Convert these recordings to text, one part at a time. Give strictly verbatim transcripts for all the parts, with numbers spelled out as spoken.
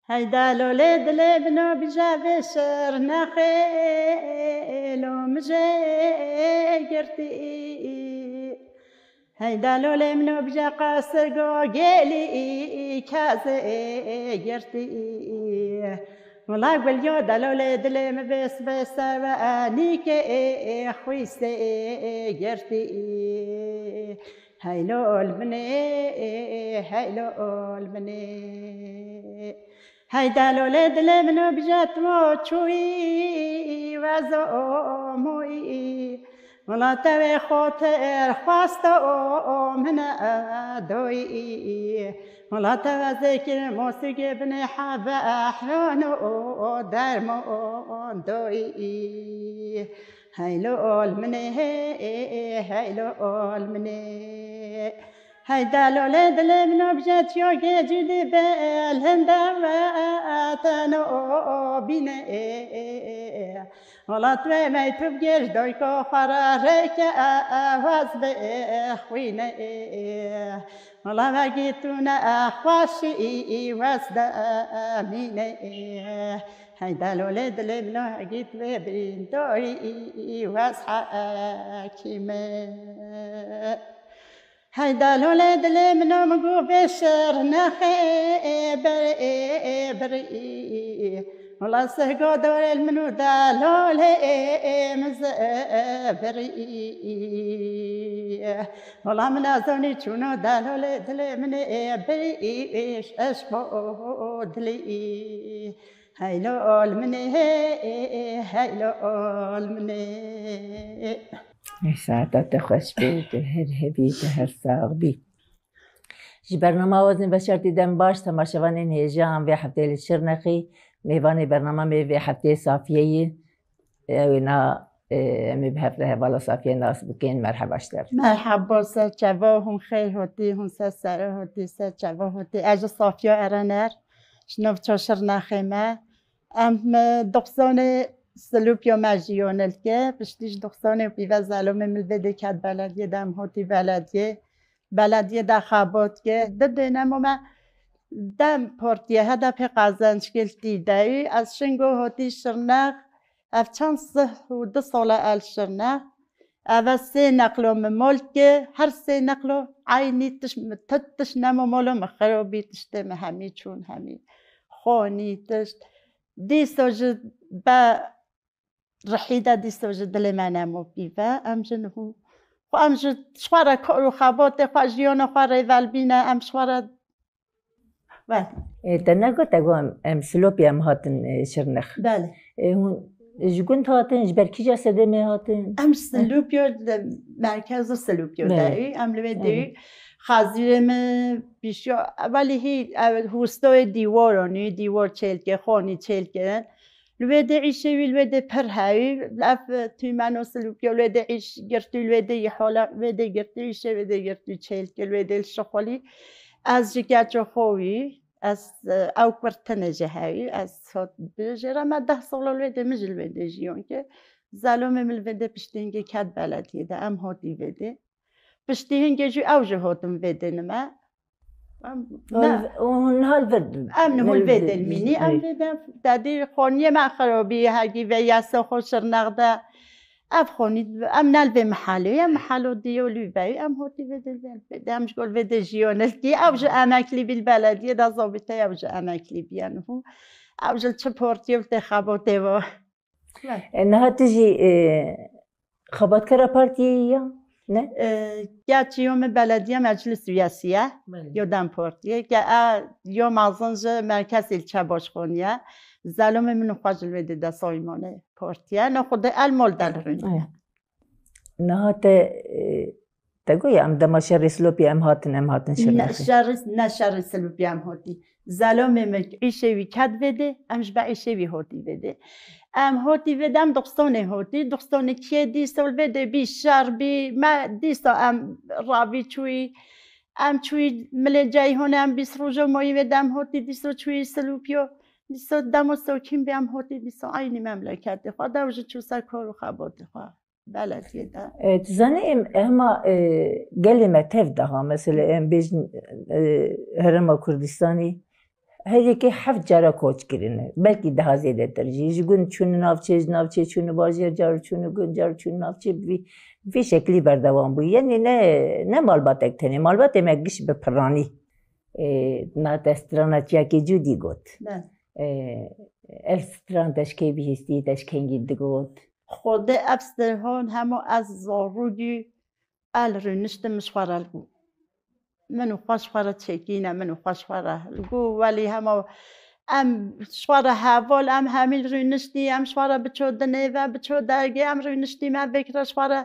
Hey delolê dilê min o bije vê şir nexê lo min jê girtî. Hey delolê min o bije qesir go gelî kazê girtî. Wela gul yo delolê dilê min vê sibê sevenîkê xwîsê girtî. Hey lol min ê, hey lol min ê. Hey delolê dilê min o bije tu çûyî wezo mûyî. Wela tevê xotir xwest o min doyî. Wela teve zêkir mosîgê binê hebe ehron o dermon doyî. Hey lol min ê, hey lol min ê. Hey delolê dilê min o bije çiyo gecî dî bê linde ve teno bîne. Wela tu ê meytub gêj doyko xwe re rêke wez bê xwîne. Wela vegî tu ne xweşî wez de mîne. Hey delolê dilê min o hegît vê birîndoyî wez hekîme. Hey delolê dilê min o min got vê şir nexê ber ê birî. Wela sehgo dorê min û delolê min zê birî. Wela min azonî çûno delolê dilê min ê birî. Eş bo dilî. Hey lol min ê, hey lol min ê. Ê saeta te xweş bê, tu her hebî, tu her sax bî. Ji bernama wezin veşartî dem baş, temaşevanên hêja em vê hefteyê li Şirnexî, mêvanê bernama me vê hefteyê Safiye yî. Ew ê na, e, em ê bi hev re hevala Safiye nas bikin. Merheba ji te re. Merhaba, ser çava hûn xêr hotî, hûn ser sere hotî, ser çava hotî. Ez ji Safiya Erener, ji navça Şirnexê me. Em, e, doxsanê Silûpya me ji Yonilke, piştî ji doxsanê û pîve zelomê min li vê dê ket belediyê de, em hotî belediyê. Belediyê de xebat kir. Di dênemo me dem partiyê H D P qezenc kir tîdeyî. Ez şingo hotî Şirnex. Ev çend sih û du sala el Şirnex. Ev e sê neqlo min mol kir. Her sê neqlo eynî tişt, mi tut tişt nemo molo, mi xirobî, tiştê mi hemî çûn, hemî xonî tişt. Dîsa ji be rihî de dîsa ji dilê me nemo pîve. Em ji niho xwe, em ji, ji xwe re kar û xebatê xwe, jiyana xwe rêvel bîne, em ji xwe re, we. Ê, te negot, te got em, em Silopî em hatin, e, Şirnex. Belê. Ê, hûn ji gund hatin, ji ber kîja sedemê hatin? Em ji Silopî, merkez û Silopî de, belê, em li wê dê, belê, xezîrê min pîşiya, belê hî, ew, hûstoyê dîwaran, dîwar çêlke, xonî çêlke. Li wê dê îşê wî li wê dê pir hewî, ev tûmen û Silopî li wê dê îş girtî, li wê dê îhala wê dê girtî, îşê wê dê girtî çêlke, li wê dê li şixulî. Ez ji keça xwe wî, ez, e, ew kurtine ji hewî, ez hot bi jê re me deh sala li wê dê, min ji li wê dê jiyan kir. Zelomê min li vê dê piştî hingê ket belediyê de, em hotî vê dê. Piştî hingê jî ew jî hotin vê dê nime. Em, ne. Hûn, hûn niha li vir, em niha li vê dê mînî, em vê dê, te dî xoniyê me xirobî, hergî vê yasa xwe Şirnex de. Ev xonî, em ne li vê mihalê ye, mihalo diyo lû veyî, em hotî vê dê, vê dê, em ji gol vê dê jiyo nilkî, ew ji emeklî bî li belediyê de zabîte, ew ji emeklî bî, yani hû, ew ji li çi portiyê û tê xebotê ve. E, niha tu jî, e, xebatkara partiyê yî ya, ne? E, ya çiyo me belediye meclis üyesi ye. Belê. Yo dem partiye. Ke, e, yo mazin ji merkez ilçe başkanı ye. Zelomê min xwe ji li wê dide saymane partiye. No xwe de el mol derxin. Evet. Niha te, e, Te goya em dema şerê Silopî em hatin, em hatin Şirnexê. Ne şerê, ne şerê Silopî em hotî. Zelomê min îşê wî ket vê dê, em ji be îşê wî hotî vê dê. Em hotî vê dê, em doxsanê hotî, doxsanê kiyê dîsa li vê dê bî şer bî, me dîsa em ravî çûyî, em çûyî milê Ceyhonê, em bîst roja mayî vê dê em hotî dîsa çûyî Silopîyo. Dîsa dema sokîn bî em hotî dîsa eynî memleketê xwe de, ew jî çû ser kar û xebatê xwe. Belediyê de. E, tu zanî em, hema, e, gelê me tev de ha, mesela em bêjin, e, Herêma Kurdistanê, Her yekê heft cara koç kirine. Belkî daha zêdetir jî. Ji gund çûne navçê, ji navçê çûne bajêr, car çûne gund, car çûne navçê. Bi vî, vî şeklî berdewam bû. Yanî ne, ne malbatek tenê. Malbatê me giş bi piranî. E, na te strana çiyakê cûdî got. Be. E, ev stran te ji kê bihîstî, te ji kengî digot? Xwedê ev stran hon hemo ez zarûgî el rûniştim ji xwe re li gû. Min û xwe ji xwe re çêkîne, min û xwe ji xwe re li gû, welî hema em ji xwe re heval, em hemî li rûniştî, em ji xwe re biço dinê ve, biço dergê, em rûniştî me vekira ji xwe re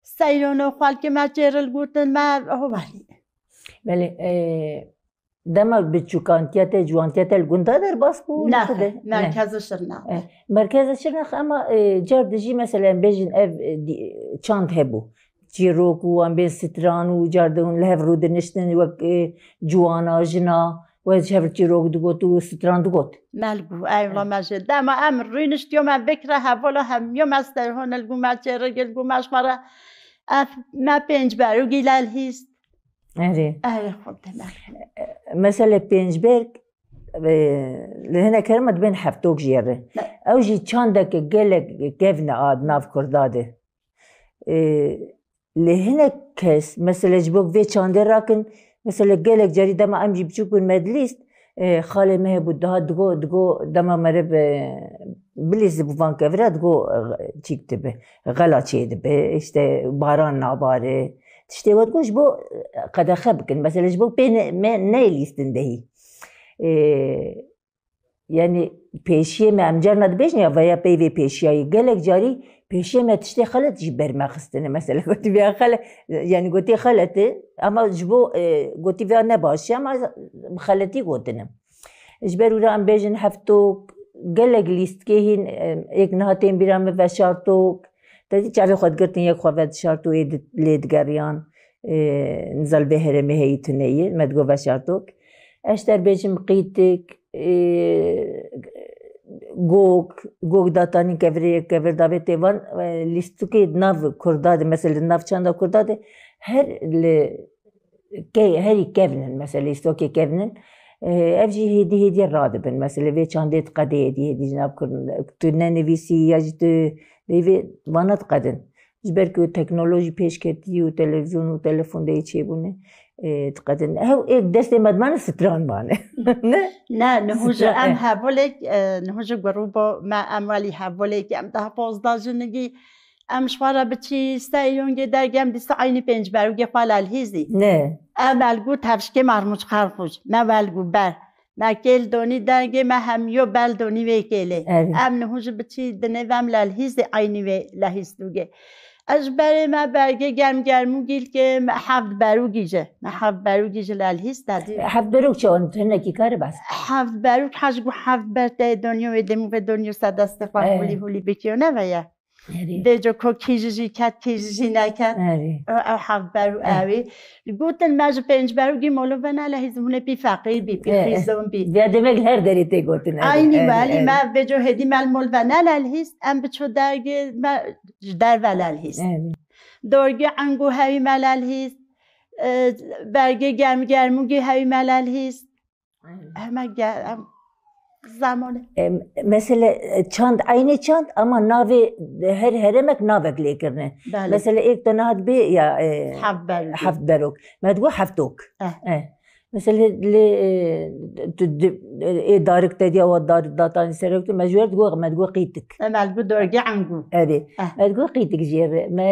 seyrono xwelkê me çêril gotin me, ho welî. Belê, e, dema biçûkantiya te, ciwantiya te li gunda derbas bû? Ne, Nexwe de? Ne. Merkez Şirnex. E, Merkez Şirnex, ama, e, car dijî, mesela, em bêjin ev, e, di-, çand hebû. Çîrok û em bên stran û car de hûn li hev rûdiniştin wek, e, ciwana, jina, we ji hev çîrok digot û stran digot. Me li gû, eyvallah, me jê. Dema em rûniştiyo me bikira hevola hemiyo me sterhon li gû me çêrigil gû me ji xwe re. Ev me pênc berûgî lel hîst. Erê. Erê, xwe deme. Mesele pêncberg, e, li hinek herma dibên heftok jê re. Ne. Ew jî çandeke gelek kevne a di nav Kurda de. E, li hinek kes, mesele ji bo vê çandê rakin, mesele gelek carî dema em jî biçûk bûn me dilîst, e, xalê me hebû, daha digo, digo dema meriv, e, bilîzibû van kevira, digo, e, çîk dibe, xela çê dibe, işte baran nabare, tiştê we digo ji bo, e, qedexe bikin. Mesela ji bo pê ne, me neyê lîstin dehî. E, yani pêşiyê me em carna dibêjin ya veya peyvê pêşiyayî. Gelek carî pêşiyê me tiştê xelet jî ber me xistine. Mesela gotî vêya xele-, yani gotî xelet e, ama ji bo, e, gotî vêya ne baş e, ama bi xeletî gotine. Ji ber wira em bêjin heftok, gelek lîstikê hîn, e, êk niha tên bîra min veşartok. Te dî çavê xwe digirtin yek xwe vedişart û ê di-, lê digeriyan, e, nizal vê herêmê heyî tune ye, me digo veşartok. Ez ji te re bêjim qîtik, e, gok, gok datanî kevirê yek kevir davê tê van, e, lîstikê di nav Kurda de, mesela di nav çanda Kurda de her li ke-, herî kevn in, mesela lîstokê kevn in. E, ev jî hêdî hêdî radibin. Mesela vê çandê diqedê hêdî hêdî ji nav kirin. Tu nenivîsî ya jî tu dê vê vana diqedin. Ji ber ku teknolojî pêş ketî û televîzyon û telefon de yê çêbûne, e, diqedin. Hew ê destê me dimane stran mane. Ne? Ne, niho ji Stran, em e. Hevolek, e, niho ji grûbo me em welî hevolek em daha pozdeh jinigî. Em ji xwe re biçî seyongê dergem dîsa eynî pênc berûgê xwe lelhîzî. Ne. Em el got hevşikê marmûç xerxûç. Me wel got ber. Me kêl donî dergê me hemiyo bel donî vê kêlê. Evet. Em niho ji biçî dinê ve em lelhîzî eynî vê lehîstûgê. Ez ji berê me bergê germ germû gîlkê me heft berûgî ji. Me heft berûgî ji lelhîz te dî. Heft berûk çi on? Hinekî kare bas. Heft berûk hej gu heft ber te donyo wê demû ve donyo sedeste xwe Evet. Hûlî hûlî bikiyo ne ve ye. Erê. Dê co ko kî ji jî ket, kî ji jî neket. Erê. Ew, ew hevber û Eh. Ewî. Gotin me ji pênc berûgî molo ve nelehîzin, hûn ê pî feqîr bî, pî Eh, eh. Xîzon bî. Ya demek her derê tê gotin, erê, Aynî erê, welî erê. Me vê co hêdî me li mol ve nelelhîst, em biço dergê me ji derve lelhîst. Erê. Dorgê engo hewî me lelhîst, e, bergê germ germûgê hewî me lelhîst. Heme ge-, em zamanê. E, mesele, e, çand, eynê çand ama navê her heremek navek lê kirine. Belê. Mesele êk te niha dibê ya, e, Heft berok. Heft berok. Me digo heftok. Eh. Eh. Mesele lê, e, tu di-, ê darik te diya wa darik datanî serok tu, me ji wer digo, me digo qîtik. Em el gu dorge engu. Erê. Eh. Me digo qîtik jê re. Me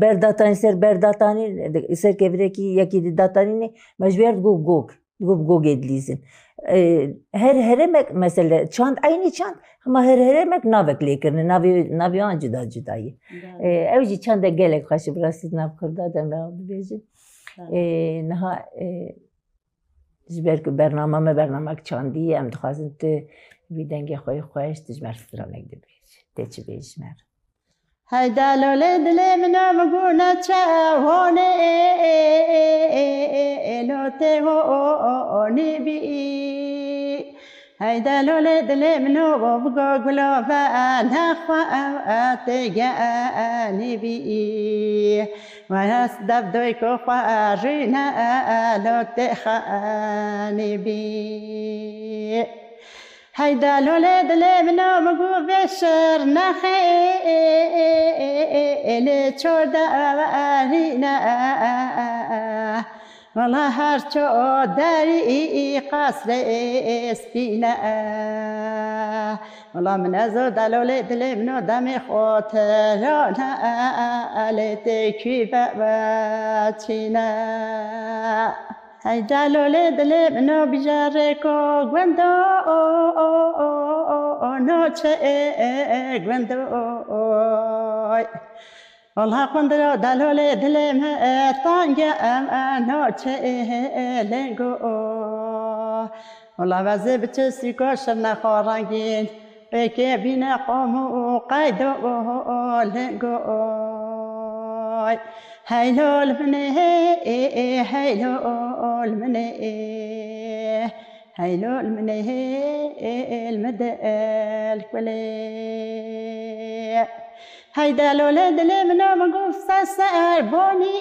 ber datanî ser ber datanî, ser kevirekî yekî di datanî ne, me ji wer digo gog. Digo bi gogê dilîzin. E, her heremek, mesele çand, eynî çand, hema her heremek navek lê kirine, navê, navê wan cuda cuda ye. Doğru. E, ew jî çandek gelek xweş e, bi rastî di nav Kurda de me bibêjin. Doğru. E, niha, e, ji ber ku bernama me bernamek çandî ye, em dixwazin tu vî dengê xwe yê xweş, tu ji me re stranek dibêjî. Tê çi bêjî ji me re? Heyda lolê dilê min o min gûne çawanê, ê, ê, ê, ê, ê, ê, lo tê ho, o, o, o, nîbî. Hey delolê dilê min o, bigo gulove nexwe ew têge nîbî. Wes dev doy ku xwe rîne lo têxe nîbî. Hey delolê dilê min o, min gu vê şir nexê lê çor de rîne. Wela her ço derî qesrê spîne. Wela min ez o delolê dilê min o demê xwe tirane lê têkî ve veçîne. Hey delolê dilê min o bijarê ko gundo o o o o o no çe e e e gundo o o oy. Wela qundiro delolê dilê min e tange em e no çe e e e lengo o. Wela vezê biçe sîko şirne xo rengîn. Pêkê bîne qom û qeydo o o lengo oy. Hey lol min ê ê ê hey lol min ê. Hey lol min ê ê ê el min de el kulê. Hey delolê dilê min o min gu se ser bonî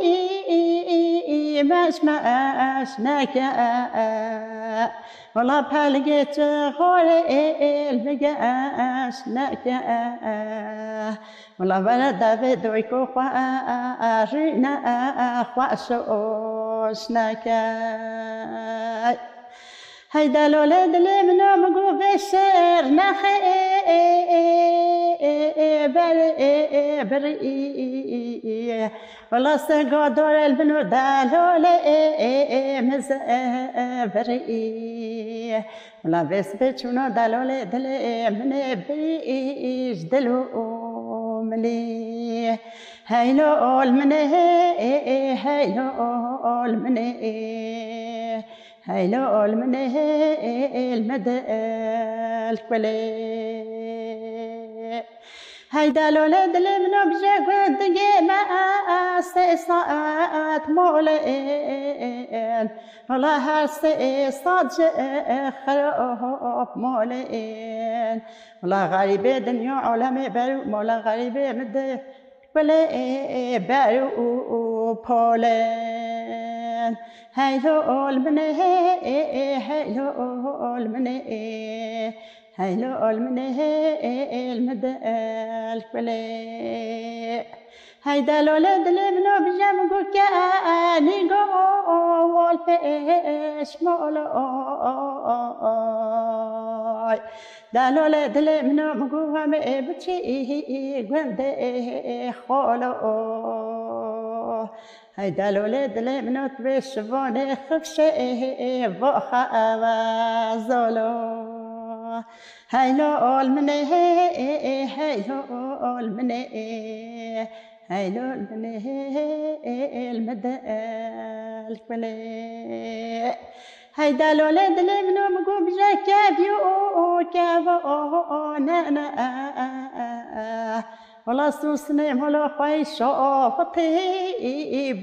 meş meş neke. Wela pelgê çi xorê ê ê el bigeş neke. Wela vere devê doy ku xwe rîne xweş oş neke. Hey delolê dilê min o min gu vê şir nexê ê ê ê ê ê ê berê ê ê birî. Wela se go dorel bin o delolê ê ê ê min ze birî. Wela vê sibê çûno delolê dilê min ê birî ji dil û milî. Hey lol min ê ê ê hey lol min ê. Hey lol min ê ê ê el min de el kulê. Hey delolê dilê min o bije gundingê me sê saet molên. Wela her sê saet ji xirop molên. Wela xerîbê dinya olemê ber û mola xerîbê min de kulê ber û polên. Hey lol min ê ê ê hey lol min ê. Hey lol min ê ê ê el min de el kulê. Hey delolê dilê min o bijem gu ke nîgo wol pêş mol oy. Delolê dilê min o min gu wemê biçî gundê xol o. Hey delolê dilê min o tu vê şivanê xifşê vo xewe zolo. Hey lol min ê ê ê hey lol min ê. Hey lol min ê ê ê el min de el kulê. Hey delolê dilê min o min gu bije kevî û kevo ne ne. Wela sûsnê molo xwe şo xwe tê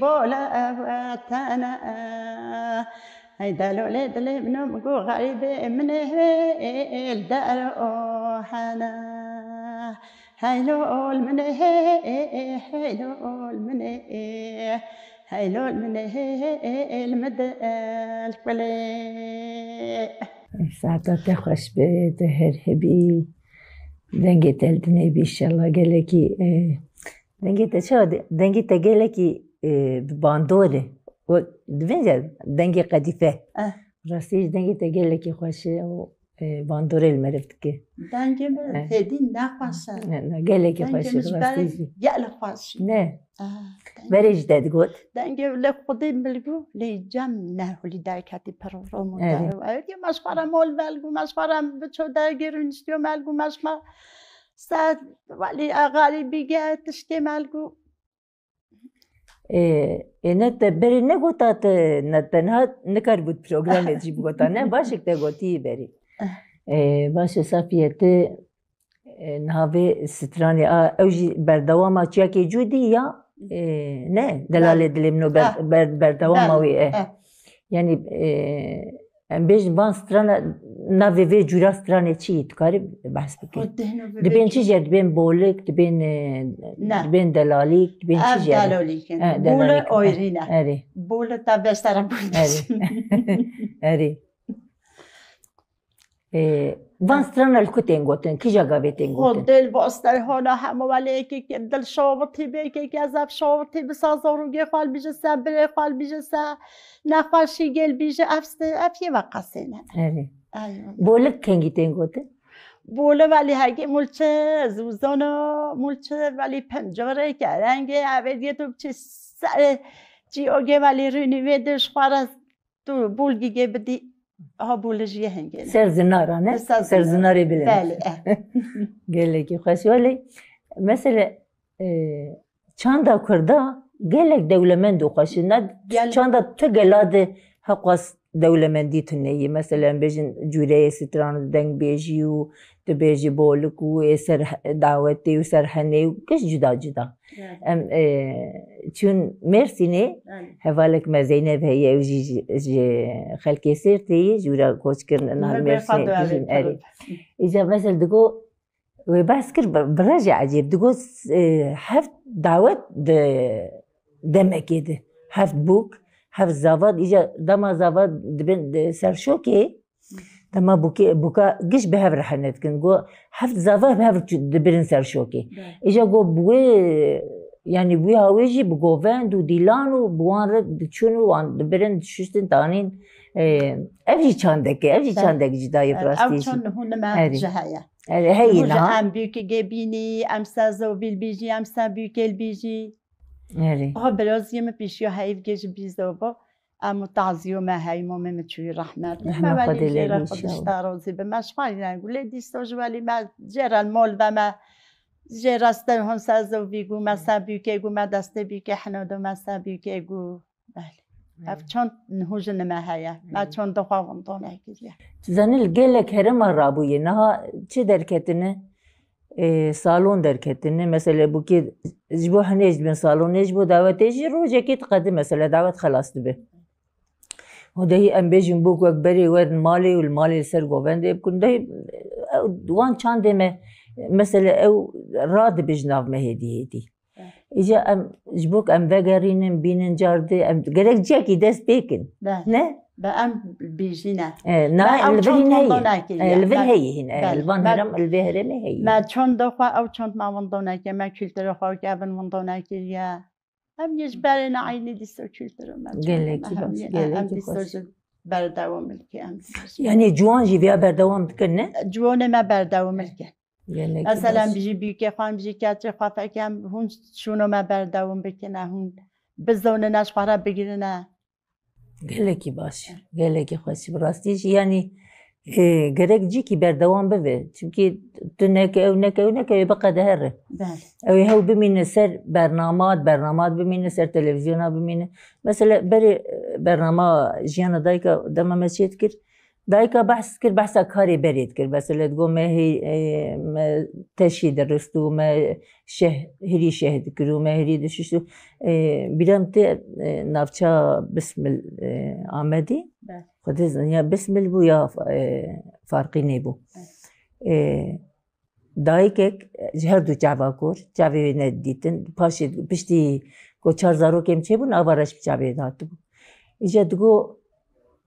bole tene. Hey delolê dilê min o min gu xerîbê min ê li der o hene. Hey lol min ê ê ê hey lol min ê. Hey lol min ê ê ê li min de el kulê. Saeta te xweş be, tu her hebî. Dengê te li dinê bî, inşallah gelekî, e, dengê te çawa de-, dengê te gelekî, e, bi bandor e. Wek, dibêje dengê qedîfe. Eh. Rastî jî dengê te gelekî xweş e û, e, bandorê li meriv dike. Dengê min Eh. hêdî ne xweş e. Ne, ne, gelekî Dengê xweş e, min ji rastî berê jî. gelek xweş e. Ne. Ah, Berê jî te digot. Dengê li Xwedê min li got, lê cem ne holî derketî pir rom û Erê. der û ew diye, me ji xwe re mol velgû, me ji xwe re biço dergê rûniştiyo melgû, me ji xwe ser welî exalî bîge tiştê melgû. Ê, ê, ne te berê negota te, ne te niha nikaribû programê jî bigota, ne? Baş e te gotî berê. Eh. Ê, baş e Safiye, te, e, niha vê stranê a, ew jî berdewama çiyakê cûdî ya, e, ne? Delalê Bel. dilê min o ber-, Ah. ber-, berdewama Bel. wê, e. Ah. Yani, e, Em bêjin van strana, navê vê cûra stranê çi yî? Tu karî behs bikî? Dibên çi jê? Dibên bolik, dibên, e, dibên delalîk, dibên çi jê? Ev delalîk in. He, bole oyrîne. Erê. Bole ta beştara bol. Erê. Erê. Ê, van strana li ku tên gotin? Kîja gavê tên gotin? Xwedê li bo esterhana hemû welê yekê ke dil şovitî bê, yekê ke ez ev şovitî bi sazorûgê xwe li bîje se, birê xwe li bîje se, nexweşî gel bîje, ev st-, ev yê ve qesê ne. Erê. Eyvallah. Bolik kengî tên gotin? Bole welî hegê mulçe, zûzana mulçe, welî pencarê kerengê, evê diye tu biçî serê çîogê welî rûnî vê de ji xwe re tu bûlgîgê bidî, ha bûlijiyê hingê ne. Ser zinara ne? Ser zinara. Ser zinarê bilind. Belê, eh. Gelekî xweş. Welê, mesele, e, çanda Kurda gelek dewlemend û xweş e. Ne çanda tu gela de heqwas dewlemendî tune ye. Mesele, em bêjin cûreyê stran, dengbêjî û dibêjî bolik û ê ser he-, dawetê û ser henê û giş cuda cuda. Evet. Em, e, çûn Mêrsînê, hevalek me Zeynep heye, ew jî ji, ji xelkê Sêrtê ye, jûra koç kirin, niha Mêrsînê dijîn, erê. Îca mesel digo, wê behs kir, bi, bi rejê ecêb, digo, e, heft dawet di demekê de, heft bûk, heft zavat, îca dema zavat dibin, di ser şokê, dema bûkê, bûka giş bi hev re hene dikin. Got, heft zava bi hev çû-, dibirin ser şokê. Îja got, bi wê, yanî bi wê hawê jî bi govend û dîlan û bi wan re diçûn û wan dibirin, dişuştin, tanîn. E, ev jî çandek e, ev jî çandek cuda ye bi rastî jî. Ev çand hûn me ji heye. Erê, heyî niha. Em bûkê gê bînî, em se zovî li bîjî, em se bûkê li bîjî. Erê. Ha, biraz yê min pêşiya heyv gê ji bî zova. Em û tazîyo me heymo me, me çûyî rehmet. Rehmet Xwedê lê bî, înşallah. Xwedê ji te razî be. Me şixayî ne gulê dîsto ji welî me jê re li mol ve me jê re ste hon se zovî gû, me se bûkê gû, me destê bûkê heno do, me se bûkê gû. Belê. Ev çand niho ji nime heye. Me çand xwe winda nekiriye. Tu zanî li gelek herêma rabûye. Niha çi derketine? E, salon derketine. Mesele bûkê ji bo henê jî dibin salonê, ji bo dawetê jî rojekê diqedi, mesele dawet xelas dibe. Hodeyî em bêjin bûk wek berê werin malê û li malê li ser govendê bikin. Dehî, ew, wan çandê me, mesele ew radibe ji nav me hêdî hêdî. Îca em ji bo ku em vegerînin, bînin cardê, em gerek ciyekî dest pê kin. Be. Ne? Be em bîjîne. E, na, li vir hîn heye. E, li vir heye hîn. E, li van herem, li vê herêmê heye. Me çanda xwe, ew çand me winda nekiriye, me kultura xwe kevin winda nekiriye. Em yê ji berê ne eynî dîsa kultura me çanda. Gelekî baş, gelekî xweş. Em dîsa ji berdewam li ke em. Yanî ciwan jî viya berdewam dikin, ne? Ciwanê me berdewam li ke. Gelekî baş. Mesela em bijî bûkê xwe, em bijî keçê xwe, fekem hûn şûno me berdewam bikine, hûn bizonine, ji xwe re bigirine. Gelekî baş, gelekî xweş. Bi rastî jî, yanî, e, gerek cîkî berdewam bibe. Çimkî tu neke ew, neke ew, neke ew, biqede here. Belê. Ew ê hew bimîne ser bernamat, bernamat bimîne ser televîzyona bimîne. Mesela berê, e, bernama Jiyana Dayika dema me çêdikir, Dayika behs dikir, behsa karê berê dikir. Mesela digo me hê-, e, me teşî dirist û me şeh, hirî şeh dikir û me hirî dişişt û, e, bîra min tê, e, navça Bismil, e, Amedî. Be. Xwedê zin ya Bismil bû ya, e, Farqînê bû. Be. E, Dayikek ji her du çava kor, çavê wê nedidîtin. Paşê piştî ku çar zarokê min çêbûn, ava reş bi çavê wê dihatibû. Îca digo,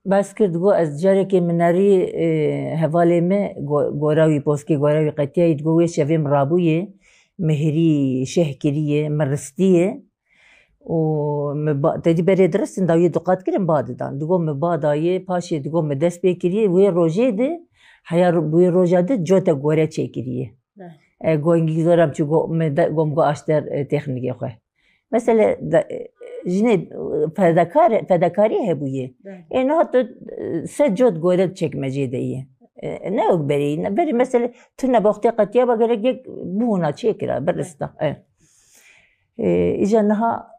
behs kir, digo, ez carekê min nerî, e, hevalê min go-, gora wî, poskê gora wî qetiyayî, digo, wê şevê min rabûye, min hirî şeh kiriye, min ristiye. Û min ba-, te dî berê diristin, dawiyê duqat kirin, ba didan. Digo min ba dayê, paşê digo min dest pê kiriye, wê rojê de, heya ro-, wê roja de cote gore çêkiriye. Be. E, go hingî zor em çû go, min de, go min go aşter, e, têxnigê xwe. Mesele de, e, jinê, e, fedakar, fedakarî hebûye. Be. Ê niha tu, e, sed cot gore çekmecê de ye. E, ne wek berî, ne berî mesele tu ne wextê qetiya ba gerek yek bûna çêkira, birista. E. E, îca niha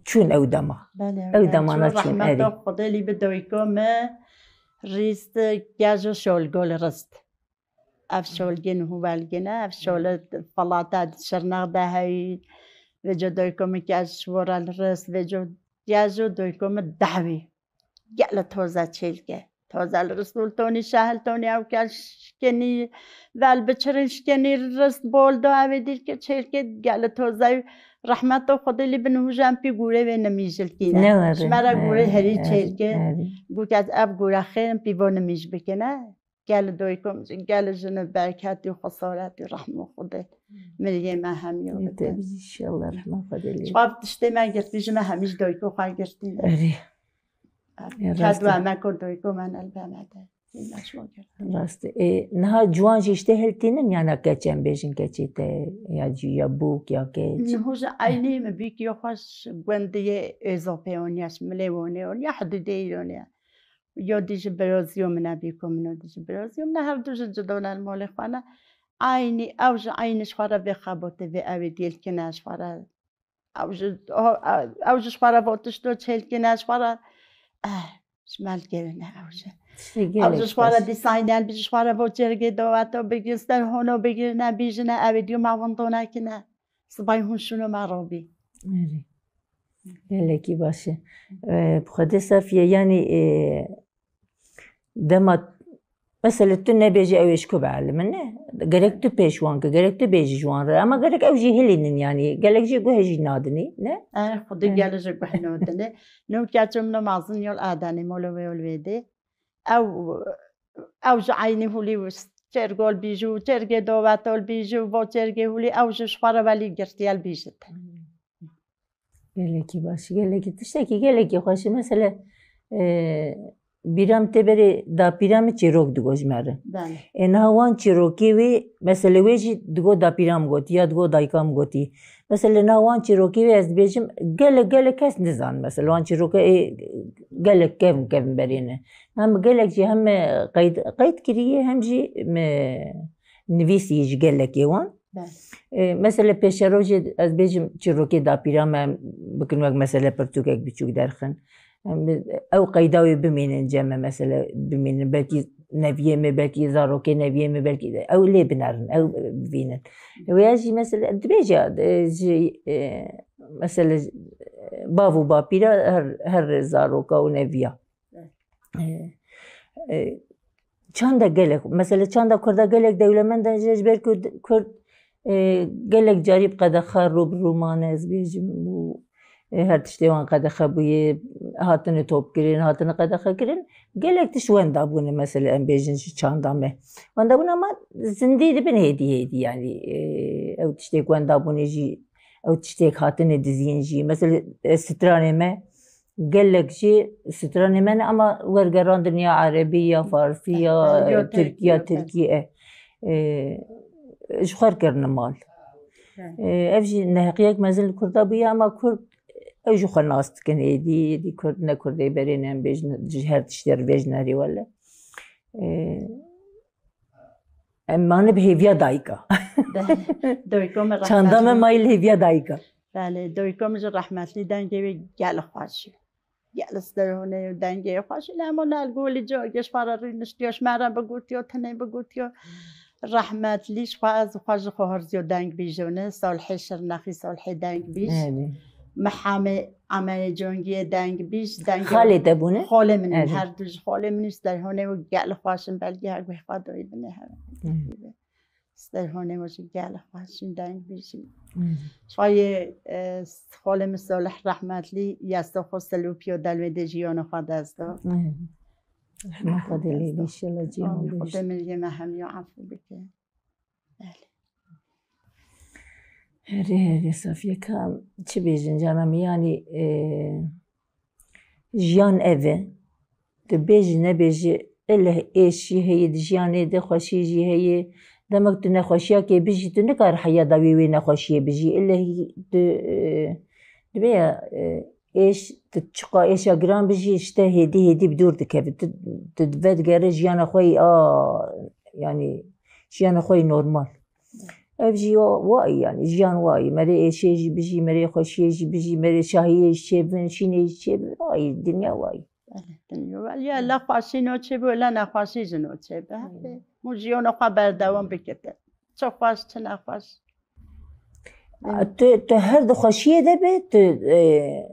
çûn ew dema. Belê, ew demana çûn, erê. Rehmeta Xwedê lî bi dayika me rîst, gej û şolgol rist. Ev şolgên hûvelgên e, ev şole felate di şirnex de heyî. Vêca dayika me gej ji bo re li rist, vêca gej û dayika me dehwî. Gele toza çêlke. Tozel Resul tonî, şehil tonî, ew kel şkenî, vel biçirin şkenî, rist bol do, ew ê dîr ke çêlkê gel toze û rehmet o Xwedê lî bin hûjan pî gûrê wê nimîjilkîne. Ne were. Ji me re gûrê herî çêlkê. Gu ke ez ev gûre xêrim pî vo nimîj bikine. Gel doykom, gel jin berket û xesaret û rehm û Xwedê. Miriyê me hemî o bide. Te biz inşallah rehma Xwedê lê. Çav tiştê me girtî, ji me hemî ji doyko xwe girtî. Erê. Kedwa me ku doyko men elbe me de. Rast e. E, niha ciwan jî işte hiltînin, yana keç em bêjin, keçê te ya cî ya bûk ya keç. Niho ji eynî min bîk yo xweş gundiyê Êzopê oniya, ji milê wonê oniya, hidûdê îroniya. Yo dî ji birozîyo min e bîko min, o dî ji birozîyo min e, her du ji cidonan molê xwe ne. Eynî, ew ji eynî ji xwe re vê xebotê vê ewê dîlkine ji xwe re. Ew ji, o, ew ji xwe re votişto çêlkine ji xwe re. Eh, ji me li gerine ew ji. Ew ji xwe re dîsayne, elbî ji xwe re vo çêrgê dowato bigir, ser hono bigir, ne bîjine, ew ê diyo me windo nekine. Sibay hûn şûno me robî. Erê. Gelekî baş e. E, bi Xwedê Safiye, yanî, e, dema, mesela tu nebêjî ew ê ji ku bielime, ne? Gerek tu pêş wan ke, gerek tu bêjî ji wan re. Ama gerek ew jî hilînin, yanî gelek jî guhê jî nadinî, ne? E, Xwedê gelo ji guh nadine. No keço min o mazin yol adanê, molo ve yol vêdê. Ew, ew ji eynî hûlî çêrgol bîjû, çêrgê dovetol bîjû, vo çêrgê hûlî ew ji xwe re welî girtiye li bîjit. Gelekî baş, gelekî tiştekî gelekî xweş e. Mesele, e, bîra min tê berê dapîra min çîrok digo ji me re. Belê. E, niha wan çîrokê wê, mesele wê jî digo dapîra min gotî ya digo dayika min gotî. Mesele niha wan çîrokê wê ez dibêjim, gelek, gelek kes nizan. Mesele wan çîroke ê gelek kevin, kevin berê ne. Hem gelek jî hem me qeyd, qeyd kiriye hem jî me nivîsî ji gelekê wan. Belê. E, mesela pêşerojê ez bêjim çîrokê dapîra me bikin wek mesele pirtûkek biçûk derxin. Em, ew qeyda wê bimînin cem me, mesela bimînin, belkî neviyê me, belkî zarokê neviyê me, belkî ew lê binerin, ew bivînin. Wê jî mesela dibêje, e, ji, e, mesela, e, bav û bapîra her, her zaroka û neviya. E, e, çanda gelek, mesela çanda Kurda gelek dewlemend e, ji ber ku d-, Kurd, e, gelek carî bi qedexe rû bi rû mane, ez bêjim, û, e, her tiştê wan qedexe bûye, hatine top kirin, hatine qedexe kirin. Gelek tişt wenda bûne, mesela em bêjin ji çanda me. Wenda bûne ama zindî dibin hêdî hêdî, yanî, e, ew tiştêk wenda bûne jî, ew tiştêk hatine diziyên jî. Mesela, e, stranê me, gelek jî stranê me ne, ama wergerandin ya erebî, ya farsî, ya tirkî, ya tirkî, e, e, ji xwe kirine mal. E, ev jî neheqiyek mezin li Kurda bûye, ama Kurd ew ji xwe nas dikin êdî, êdî Kurd ne Kurdê berê ne, em bêjin ji her tiştê re bêjin herî wele. E, em mane bi hêviya dayika. Doyko min rehmet. Çanda me mayî li hêviya dayika. Belê, doyko min ji rehmetlî dengê wê gel xweş. Gel sterhone û dengê xweş. Lê hema nal golî cagê ji xwe re rûniştiyo, ji me re bigutiyo, tenê bigutiyo. Rehmetlî ji xwe ez xwe ji xwe horziyo deng bîjone. Solhê Şirnexî, Solhê deng bîj. Erê. Mihamê Ameyê Congiyê deng bîj. Deng Xalê te bûne? Xolê min in. Erê. Her du ji xolê min in, sterhone û gel xweş in, belkî her guh xwe doyî bine her. Erê. Sterhonê we jî gelek xweşî deng bîjî. Xwayê, e, xolê min Solih rehmetlî, yesta xwe Selûpiyo delwê de jiyona xwe dest da. Rehma Xwedê lê bî, inşallah cihan Amîn. Xwedê min yê me hemiya efû bike. Belê. Herê, herê, Safiye, ka çi bêjin cana min, yanî, e, jiyan ev e. Tu bêjî nebêjî, ileh êş jî heye di jiyanê de, xweşî jî heye. Demek tu nexweşiyekê bijî, tu nikarî heya dawî wê nexweşiyê bijî. Ileh tu, e, divê ya, e, êş, tu çiqa êşa giran bijî, işte hêdî hêdî bi dûr dikevî. Tu, tu vedigerî jiyana xwe yî, a, yanî jiyana xwe yî normal. Ev jî wa, wa yî, yanî jiyan wa yî. Merê êşê jî bijî, merê xweşiyê jî bijî, merê şahiyê jî çêbin, şînê jî çêbin. Wa yî, dinya wa yî. Belê, dinya wa yî. Ya la xweşî no çêbû, la nexweşî jî no çêbe. Hmm. Hûn jiyona xwe berdewam bikete. Çi xweş, çi nexweş. Tu, tu her di xweşiyê de be, tu, e,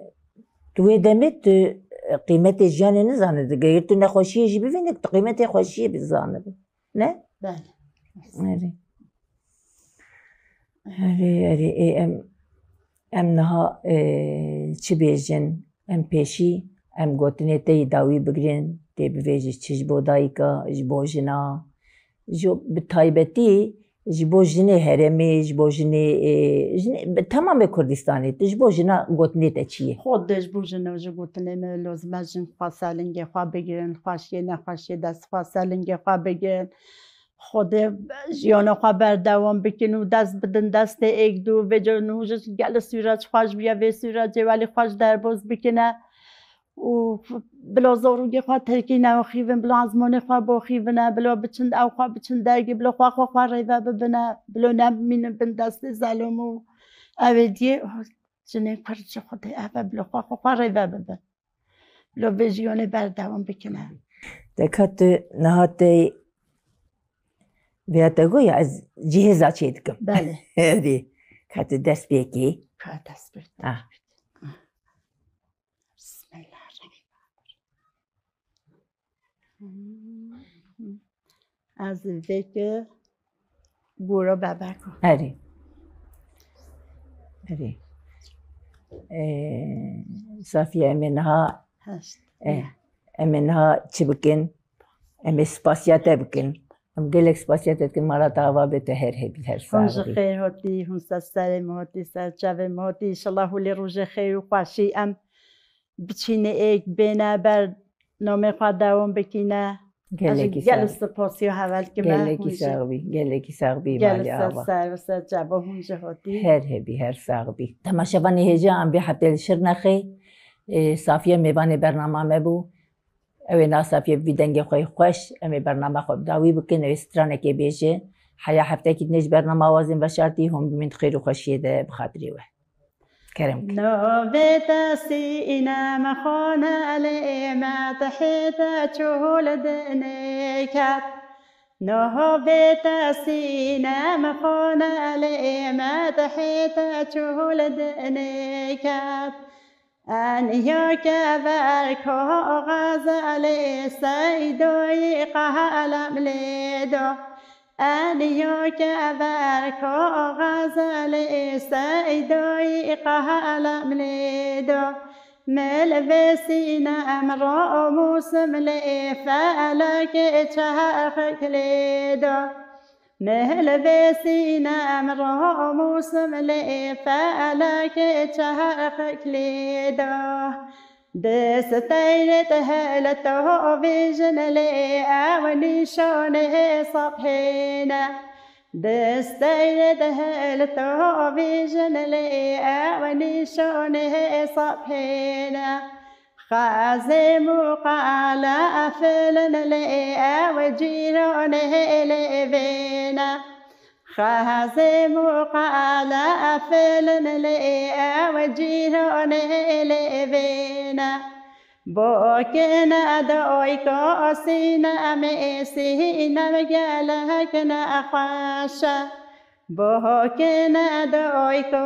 tu wê demê tu, e, qîmetê jiyanê nizane, digerir tu nexweşiyê jî bivîne, tu qîmetê xweşiyê bizane. Ne? Belê. Erê. Erê, erê, ê, em, em niha, e, çi bêjin? Em pêşî, em gotinê te yî dawî bigirin, tê bivêjî çi ji bo dayika, ji bo jina, ji, bi taybetî ji bo jinê herêmê, ji bo jinê, e, jinê, bi temamê Kurdistanê, tu ji bo jina gotinê te çi ye? Xwedê ji bo jina, ji gotinê me lozim e jin xwe ser lingê xwe bigirin, xweşiyê nexweşiyê dest xwe ser lingê xwe bigirin. Xwedê jiyana xwe berdewam bikin û dest bidin destê êk dû, vê cor nû ji gel sûreç xweş bûye, vê sûrecê welî xweş derbas bikine û bila zarokê xwe tirkî neaxivin, bila ezmanê xwe biaxivine, bila biçin ew xwe biçin dergî, bila xwe xwe xwe rêve bibine, bila nemînin bin destê zelom û ew ê diyê jinê kurd ji Xwedê ev e, bila xwe xwe xwe rêve bibin. Bila vê jiyanê berdewam bikine. De ka tu niha tê vêya te got ya ez cihêza çê dikim. Belê. Erê. Ka tu dest pê kî. Ka dest pê. Ah. Bismillahirrahmanirrahim. Ez vêke gora bebeko. Erê. Erê. Ee, Safiye, em ê niha, Heşt. eh, em ê niha çi bikin? Em ê spasiya te bikin. Em gelek spasiya te dikin, mala te ava be, tu her hebî, her Hûn ji sax bî. Xêr hatî, hûn ser serê me hatî, ser çavê me hatî. Înşallah hûlê rojê xêr û xweşî em biçîne êk bêne ber namê xwe dewam bikîne. Ez Gelekî gel sax. Spasiya hevel kime Gelekî hûn jî. Sax bî, gelekî sax bî Gel malê ser ava. Ser, ser çava hûn jî hatî. Her hebî, her sax bî. Temaşevanê hêja em vê heftê li Şirnexê, e, Safiye mêvanê bernama me bû. Ew ê na Safiye bivî dengê xwe yê xweş, em ê bernama xwe bi dawî bikin, ew ê stranekê bêje. Heya heftekî dinê ji bernama wazên veşartî, hûn bimîn di xêr û xweşiyê de bi xatirê we. Kerem kir. Navê te Sîne me xane lê me tehê te çû li dinê ket. Navê te Sîne me xane lê me tehê te çû li dinê ket. Eniya ke ver kaxez lê seydoyî qehlem lê da. Eniya ke ver kaxez lê seydoyî qehlem lê da. Mil vê Sîne em ramûsim lê felekê çerxik lê da. Mil vê Sîne em ramûsim lê felekê çerxik lê da. Desteyê te hel to vêjin lê ew nîşanê sebhê ne. Desteyê te hel to vêjin lê ew nîşanê sebhê ne. Xezê muqala filin lê ew cîranê lê vêne. Xezê muqala filin lê ew cîranê lê vêne. Bokine doyko Sîne me Sîne gelek nexweş e. Bokine doyko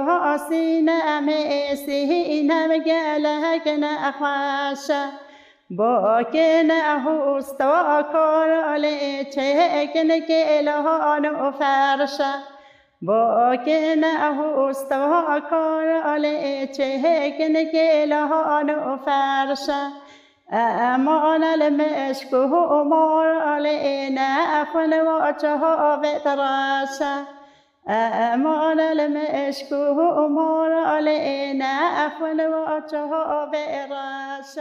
Sîne me Sîne gelek nexweş e. Bokine hûsto korolê çêkin kêlhan û ferş e. Bokine hûsto korolê çêkin kêlhan û ferş e. Emale li mişk û moralê ne xwin û çaxovê te reş e. Emale li mişk û moralê ne xwin û çaxovê reş e.